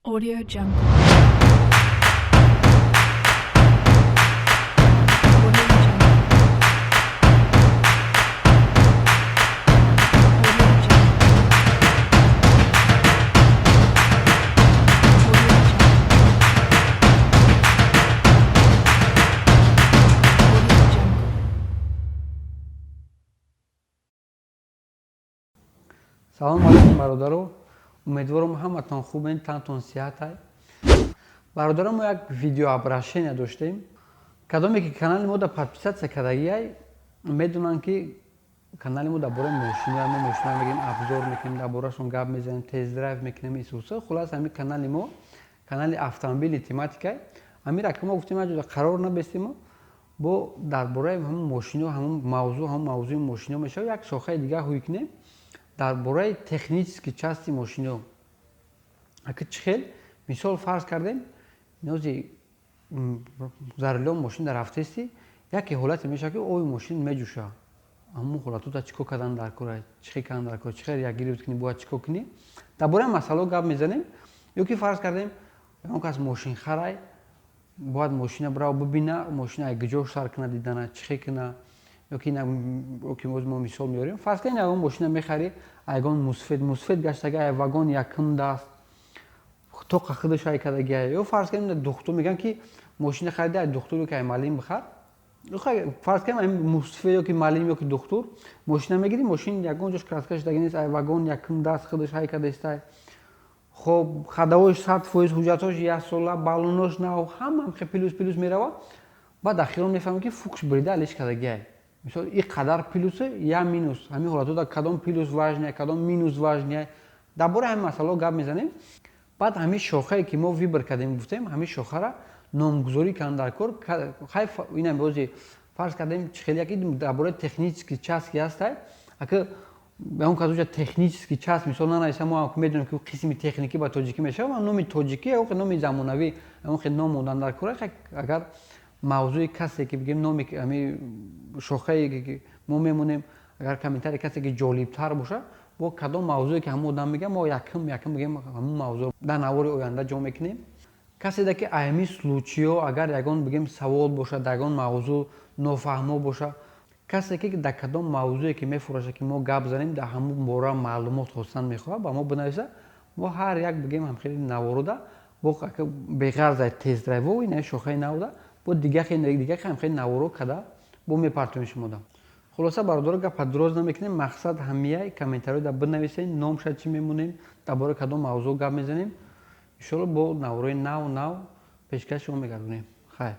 Audio Jungle. Audio Jungle. Audio Jungle. Audio Jungle. Audio Jungle. Салому алейкум, бародаро. Умедворам, ҳаматон хубен, тантон сиҳатай. Бародаро, мо як видеообращение доштем. Кадоме ки канали мо да подписаться кардагиай, медонанд, ки канали мо дар бораи мошина, мо мошина мегирем, обзор мекунем, дар борашон гап мезанем, тест-драйв мекунем, исуса. Хулас, ҳамин канали мо канали автомобили тематикай. Ҳамира ки мо гуфтем, як ҷода қарор набестему, бо дар бораи ҳамун мошино, ҳамун мавзӯъ, ҳамун мавзӯи мошино мешавад, як шохаи дигар ҳуй кунем дар бораи технический части мошино. Аки чӣ хел? Мисол, фарз кардем, нози за рулём мошин дар рафтести, яке ҳолате мешавад, ки оби мошин меҷӯша. Ҳамун ҳолатота чӣ кор кардан дар кора, чӣ хел кардан дар кор, чӣ хел реагировать кунӣ, бояд чӣ кор кунӣ, дар бораи масъалао гап мезанем. Ё ки фарз кардем, ягон кас мошинхарай, бояд мошина бирава бибина, мошина куҷо сар куна дидана, чӣ хел куна. Ё ки боз мо мисол меорем: фарз кардем, ягон мошина мехарӣ, ягон мусфед мусфед гаштага, ай вагон якум даст тоқа худаш ай кардагиай. Ё фарз кардем, духтур мегӯянд, ки мошина харида, ай духтур ё ки ай маълим бихар. Фарз кардем, мусфед ё ки маълим ё ки духтур мошина мегирӣ, мошин ягон ҷош краска шудаги нест, ай вагон якум даст худаш ай кардастай. Хоб, ходовойш 100%, ҳуҷҷатҳош яксола, баллонош нав, ҳама плюс плюс мерава. Баъд ахирон мефаҳмем, ки фукш бурида, алиш кардагиай. Мисол, и қадар плюсе, я минус. Ҳамин ҳолатҳо кадом плюс важный, кадом минус важный, дар бораи ҳамин масъалаҳо гап мезанем. Баъд ҳамин шохае ки мо выбор кардем, гуфтем, ҳамин шохара номгузорӣ кардан дар кор. Хайф, инам бози фарз кардем, чӣ хел яки дар бораи технический часть ки ҳастай, ака он кас уҷа технический часть мисол нанависа, мо медонем, ки қисми техникӣ ба тоҷикӣ мешавад, номи тоҷикӣ ё номи замонавӣ, он хел ном модан дар кор. Агар мавзӯи касе ки бигем, номи ҳамин шохае ки мо мемонем, агар комментарий касе ки ҷолибтар боша, бо кадом мавзӯе ки ҳамон одам мегӯям, мо якум якум бигем, ҳамон мавзӯ дар навори оянда ҷо мекунем. Каседа ки ҳамин случайҳо агар ягон бигем савол бошад, дар ягон мавзӯъ нофаҳмо боша, касе ки дар кадом мавзӯе ки мефураша, ки мо гап занем, дар ҳамон бора маълумот хостан мехоҳад, ба мо бинависа. Мо ҳар як бигем ҳамхели наворода бо беғарз ай тест-драйво, ина шохаи навода бо дига ҳамхели наворо када бо мепартоем шумода. Хулоса, бародаро, гапа дуроз намекунем. Мақсад ҳамияй: комментариҳо да бинависед, номша чӣ мемонем, дар бораи кадом мавзӯъ гап мезанем. Иншоалло, бо наворои нав нав пешкаш шумо мегардонем. Хайр.